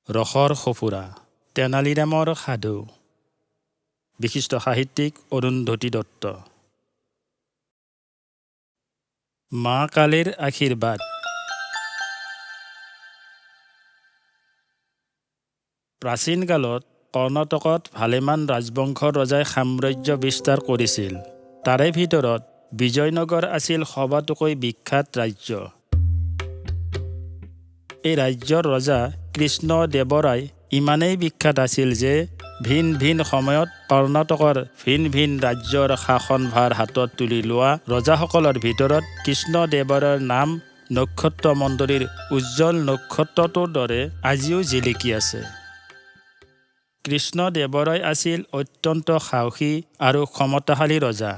ৰসৰ সঁফুৰা, তেনালীৰামৰ সাধু। বিশিষ্ট সাহিত্যিক অৰুন্ধতী দত্ত। মা কালীৰ আশীৰ্বাদ। প্ৰাচীন কালত কৰ্ণাটকত ভালেমান ৰাজবংশৰ ৰজাই সাম্ৰাজ্য বিস্তাৰ কৰিছিল। তাৰে ভিতৰত বিজয়নগৰ আছিল সবাতোকৈ বিখ্যাত ৰাজ্য। এই ৰাজ্যৰ ৰজা কৃষ্ণদেৱৰায় ইমানেই বিখ্যাত আছিল যে ভিন ভিন সময়ত কৰ্ণাটকৰ ভিন ভিন ৰাজ্যৰ শাসনভাৰ হাতত তুলি লোৱা ৰজাসকলৰ ভিতৰত কৃষ্ণদেৱৰায়ৰ নাম নক্ষত্ৰমণ্ডলীৰ উজ্জ্বল নক্ষত্ৰটোৰ দৰে আজিও জিলিকি আছে। কৃষ্ণদেৱৰায় আছিল অত্যন্ত সাহসী আৰু ক্ষমতাশালী ৰজা।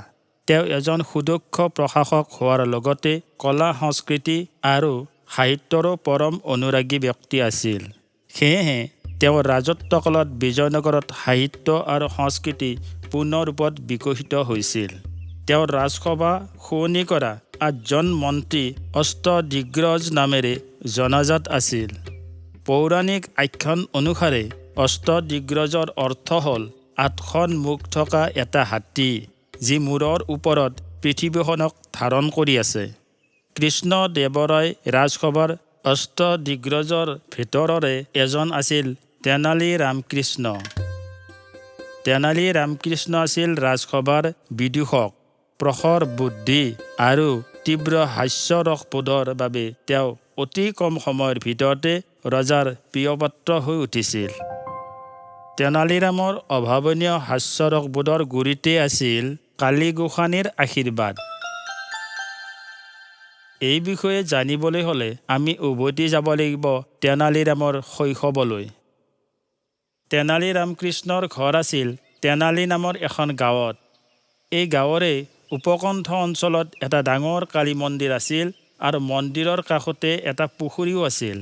তেওঁ এজন সুদক্ষ প্ৰশাসক হোৱাৰ লগতে কলা, সংস্কৃতি আৰু সাহিত্যৰো পৰম অনুৰাগী ব্যক্তি আছিল। সেয়েহে তেওঁৰ ৰাজত্বকালত বিজয়নগৰত সাহিত্য আৰু সংস্কৃতি পূৰ্ণৰূপত বিকশিত হৈছিল। তেওঁৰ ৰাজসভা শুৱনি কৰা আঠজন মন্ত্ৰী অষ্টদিগ্গজ নামেৰে জনাজাত আছিল। পৌৰাণিক আখ্যান অনুসাৰে অষ্টদিগ্গজৰ অৰ্থ হ'ল আঠখন মুখ থকা এটা হাতী, যি মূৰৰ ওপৰত পৃথিৱীখনক ধাৰণ কৰি আছে। কৃষ্ণদেৱৰায় ৰাজসভাৰ অষ্টদিগ্গজৰ ভিতৰৰে এজন আছিল তেনালী ৰামকৃষ্ণ। তেনালী ৰামকৃষ্ণ আছিল ৰাজসভাৰ বিদূষক। প্ৰখৰ বুদ্ধি আৰু তীব্ৰ হাস্যৰসবোধৰ বাবে তেওঁ অতি কম সময়ৰ ভিতৰতে ৰজাৰ প্ৰিয়পাত্ৰ হৈ উঠিছিল। তেনালীৰামৰ অভাৱনীয় হাস্যৰসবোধৰ গুৰিতেই আছিল কালী গোসাঁনীৰ আশীৰ্বাদ। এই বিষয়ে জানিবলৈ হ'লে আমি উভতি যাব লাগিব তেনালীৰামৰ শৈশৱলৈ। তেনালী ৰামকৃষ্ণৰ ঘৰ আছিল তেনালী নামৰ এখন গাঁৱত। এই গাঁৱৰে উপকণ্ঠ অঞ্চলত এটা ডাঙৰ কালী মন্দিৰ আছিল আৰু মন্দিৰৰ কাষতে এটা পুখুৰীও আছিল।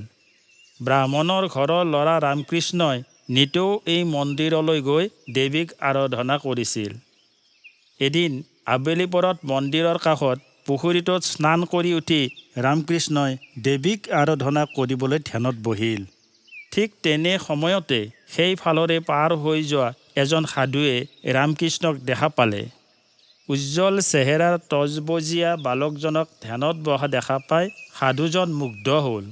ব্ৰাহ্মণৰ ঘৰৰ ল'ৰা ৰামকৃষ্ণই নিতৌ এই মন্দিৰলৈ গৈ দেৱীক আৰাধনা কৰিছিল। এদিন আবেলি পৰত মন্দিৰৰ কাষত পুখুৰীটোত স্নান কৰি উঠি ৰামকৃষ্ণই দেৱীক আৰাধনা কৰিবলৈ ধ্যানত বহিল। ঠিক তেনে সময়তে সেই ফালৰে পাৰ হৈ যোৱা এজন সাধুৱে ৰামকৃষ্ণক দেখা পালে। উজ্জ্বল চেহেৰাৰ তজবজীয়া বালকজনক ধ্যানত বহা দেখা পাই সাধুজন মুগ্ধ হ'ল।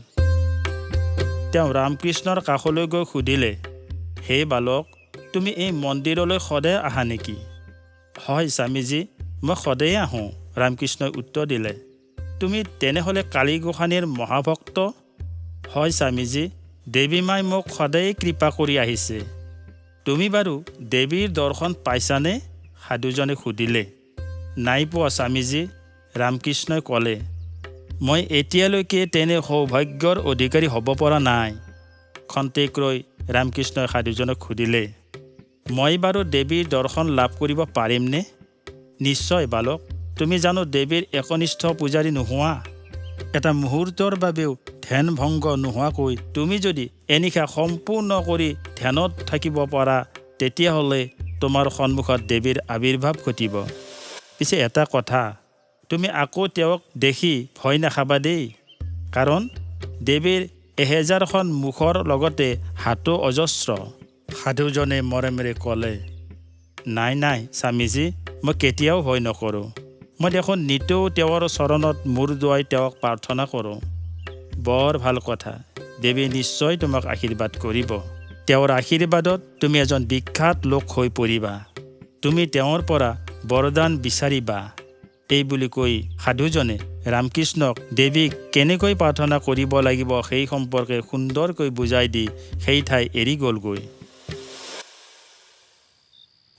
তেওঁ ৰামকৃষ্ণৰ কাষলৈ গৈ সুধিলে, হে বালক, তুমি এই মন্দিৰলৈ সদায় আহা নেকি? হয় স্বামীজী, মই সদায়ে আহোঁ, ৰামকৃষ্ণই উত্তৰ দিলে। তুমি তেনেহ'লে কালী গোসাঁনীৰ মহাভক্ত? হয় স্বামীজী, দেৱী মাই মোক সদায়ে কৃপা কৰি আহিছে। তুমি বাৰু দেৱীৰ দৰ্শন পাইছানে? সাধুজনে সুধিলে। নাই পোৱা স্বামীজী, ৰামকৃষ্ণই ক'লে। মই এতিয়ালৈকে তেনে সৌভাগ্যৰ অধিকাৰী হ'ব পৰা নাই। খন্তেক ৰৈ ৰামকৃষ্ণই সাধুজনক সুধিলে, মই বাৰু দেৱীৰ দৰ্শন লাভ কৰিব পাৰিমনে? নিশ্চয় বালক, তুমি জানো দেৱীৰ একনিষ্ঠ পূজাৰী নোহোৱা? এটা মুহূৰ্তৰ বাবেও ধ্যান ভংগ নোহোৱাকৈ তুমি যদি এনিশা সম্পূৰ্ণ কৰি ধ্যানত থাকিব পাৰা, তেতিয়াহ'লে তোমাৰ সন্মুখত দেৱীৰ আৱিৰ্ভাৱ ঘটিব। পিছে এটা কথা, তুমি আকৌ তেওঁক দেখি ভয় নাখাবা দেই, কাৰণ দেৱীৰ 1000খন মুখৰ লগতে হাতো অজস্ৰ। সাধুজনে মৰমেৰে ক'লে, নাই নাই স্বামীজী, মই কেতিয়াও ভয় নকৰোঁ। মই দেখোন নিতৌ তেওঁৰ চৰণত মূৰ দোৱাই তেওঁক প্ৰাৰ্থনা কৰোঁ। বৰ ভাল কথা, দেৱী নিশ্চয় তোমাক আশীৰ্বাদ কৰিব। তেওঁৰ আশীৰ্বাদত তুমি এজন বিখ্যাত লোক হৈ পৰিবা। তুমি তেওঁৰ পৰা বৰদান বিচাৰিবা। এই বুলি কৈ সাধুজনে ৰামকৃষ্ণক দেৱীক কেনেকৈ প্ৰাৰ্থনা কৰিব লাগিব সেই সম্পৰ্কে সুন্দৰকৈ বুজাই দি সেই ঠাই এৰি গ'লগৈ।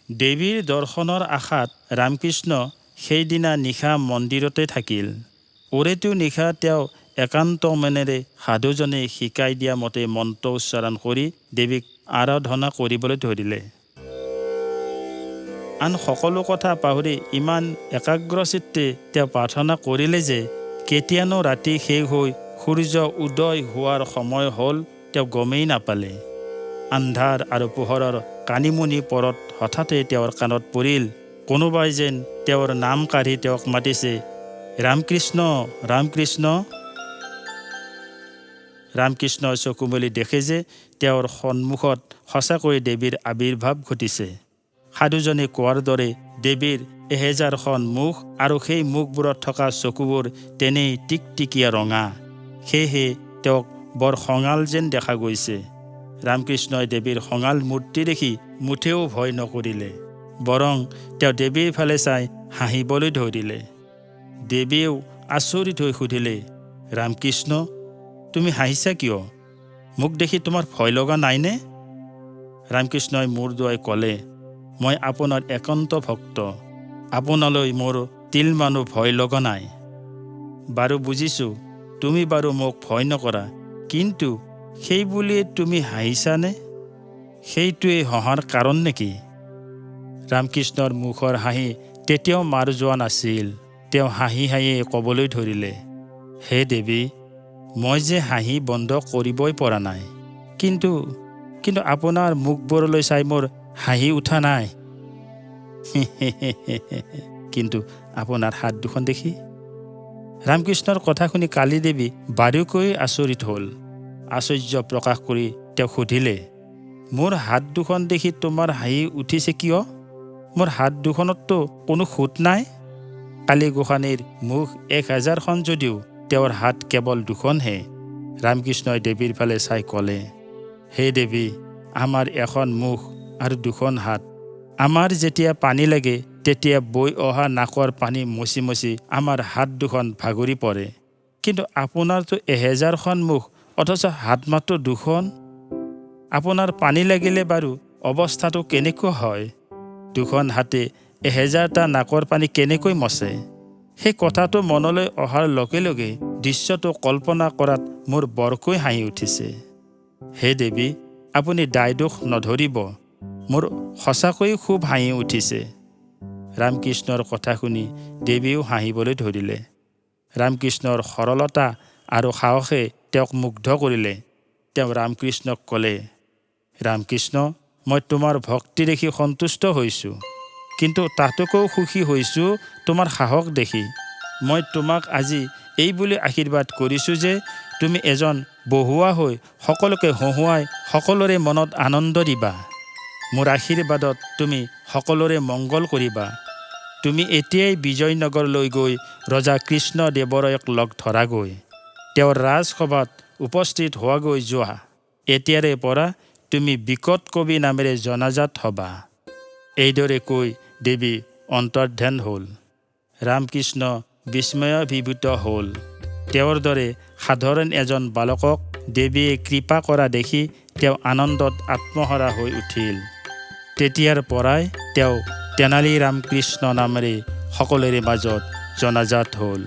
দেৱীৰ দৰ্শনৰ আশাত ৰামকৃষ্ণ সেইদিনা নিশা মন্দিৰতে থাকিল। ওৰেটো নিশা তেওঁ একান্ত মনেৰে সাধুজনে শিকাই দিয়া মতে মন্ত্ৰ উচ্চাৰণ কৰি দেৱীক আৰাধনা কৰিবলৈ ধৰিলে। আন সকলো কথা পাহৰি ইমান একাগ্ৰচিত্তে তেওঁ প্ৰাৰ্থনা কৰিলে যে কেতিয়ানো ৰাতি শেষ হৈ সূৰ্য উদয় হোৱাৰ সময় হ'ল তেওঁ গমেই নাপালে। আন্ধাৰ আৰু পোহৰৰ কানিমুনি পৰত হঠাতে তেওঁৰ কাণত পৰিল কোনোবাই যেন তেওঁৰ নাম কাঢ়ি তেওঁক মাতিছে, ৰামকৃষ্ণ, ৰামকৃষ্ণ। ৰামকৃষ্ণই চকু মেলি দেখে যে তেওঁৰ সন্মুখত সঁচাকৈ দেৱীৰ আৱিৰ্ভাৱ ঘটিছে। সাধুজনে কোৱাৰ দৰে দেৱীৰ 1000খন মুখ আৰু সেই মুখবোৰত থকা চকুবোৰ তেনেই টিকটিকীয়া ৰঙা। সেয়েহে তেওঁক বৰ খঙাল যেন দেখা গৈছে। ৰামকৃষ্ণই দেৱীৰ খঙাল মূৰ্তি দেখি মুঠেও ভয় নকৰিলে, বৰং তেওঁ দেৱীৰ ফালে চাই হাঁহিবলৈ ধৰিলে। দেৱীয়েও আচৰিত হৈ সুধিলে, ৰামকৃষ্ণ, তুমি হাঁহিছা কিয়? মোক দেখি তোমাৰ ভয় লগা নাইনে? ৰামকৃষ্ণই মূৰ দোৱাই ক'লে, মই আপোনাৰ একান্ত ভক্ত, আপোনালৈ মোৰ তিলমানো ভয় লগা নাই। বাৰু বুজিছোঁ, তুমি বাৰু মোক ভয় নকৰা, কিন্তু সেই বুলিয়ে তুমি হাঁহিছানে? সেইটোৱেই হঁহাৰ কাৰণ নেকি? ৰামকৃষ্ণৰ মুখৰ হাঁহি তেতিয়াও মাৰ যোৱা নাছিল। তেওঁ হাঁহি হাঁহি ক'বলৈ ধৰিলে, হে দেৱী, মই যে হাঁহি বন্ধ কৰিবই পৰা নাই, কিন্তু কিন্তু আপোনাৰ মুখবোৰলৈ চাই মোৰ হাঁহি উঠা নাই, কিন্তু আপোনাৰ হাত দুখন দেখি। ৰামকৃষ্ণৰ কথা শুনি কালী দেৱী বাৰুকৈ আচৰিত হ'ল। আশ্চৰ্য প্ৰকাশ কৰি তেওঁ সুধিলে, মোৰ হাত দুখন দেখি তোমাৰ হাঁহি উঠিছে কিয়? মোৰ হাত দুখনততো কোনো খুঁত নাই। কালী গোসাঁনীৰ মুখ 1000খন যদিও তেওঁৰ হাত কেৱল দুখনহে। ৰামকৃষ্ণই দেৱীৰ ফালে চাই ক'লে, হে দেৱী, আমাৰ এখন মুখ আৰু দুখন হাত। আমাৰ যেতিয়া পানী লাগে তেতিয়া বৈ অহা নাকৰ পানী মচি মচি আমাৰ হাত দুখন ভাগৰি পৰে, কিন্তু আপোনাৰতো 1000খন মুখ, অথচ হাত মাত্ৰ দুখন। আপোনাৰ পানী লাগিলে বাৰু অৱস্থাটো কেনেকুৱা হয়? দুখন হাতে 1000টা নাকৰ পানী কেনেকৈ মচে? সেই কথাটো মনলৈ অহাৰ লগে লগে দৃশ্যটো কল্পনা কৰাত মোৰ বৰকৈ হাঁহি উঠিছে। হে দেৱী, আপুনি দায় দোষ নধৰিব, মোৰ সঁচাকৈয়ে খুব হাঁহি উঠিছে। ৰামকৃষ্ণৰ কথা শুনি দেৱীও হাঁহিবলৈ ধৰিলে। ৰামকৃষ্ণৰ সৰলতা আৰু সাহসে তেওঁক মুগ্ধ কৰিলে। তেওঁ ৰামকৃষ্ণক ক'লে, ৰামকৃষ্ণ, মই তোমাৰ ভক্তি দেখি সন্তুষ্ট হৈছোঁ, কিন্তু তাতোকৈও সুখী হৈছোঁ তোমাৰ সাহস দেখি। মই তোমাক আজি এই বুলি আশীৰ্বাদ কৰিছোঁ যে তুমি এজন বহুৱা হৈ সকলোকে হঁহুৱাই সকলোৰে মনত আনন্দ দিবা। মোৰ আশীৰ্বাদত তুমি সকলোৰে মংগল কৰিবা। তুমি এতিয়াই বিজয়নগৰলৈ গৈ ৰজা কৃষ্ণ দেৱৰায়ক লগ ধৰাগৈ, তেওঁৰ ৰাজসভাত উপস্থিত হোৱাগৈ যোৱা। এতিয়াৰে পৰা তুমি বিকট কবি নামেৰে জনাজাত হ'বা। এইদৰে কৈ দেৱী অন্তৰ্ধান হ'ল। ৰামকৃষ্ণ বিস্ময়াভিভূত হ'ল। তেওঁৰ দৰে সাধাৰণ এজন বালকক দেৱীয়ে কৃপা কৰা দেখি তেওঁ আনন্দত আত্মহাৰা হৈ উঠিল। তেতিয়াৰ পৰাই তেওঁ তেনালী ৰামকৃষ্ণ নামেৰে সকলোৰে মাজত জনাজাত হ'ল।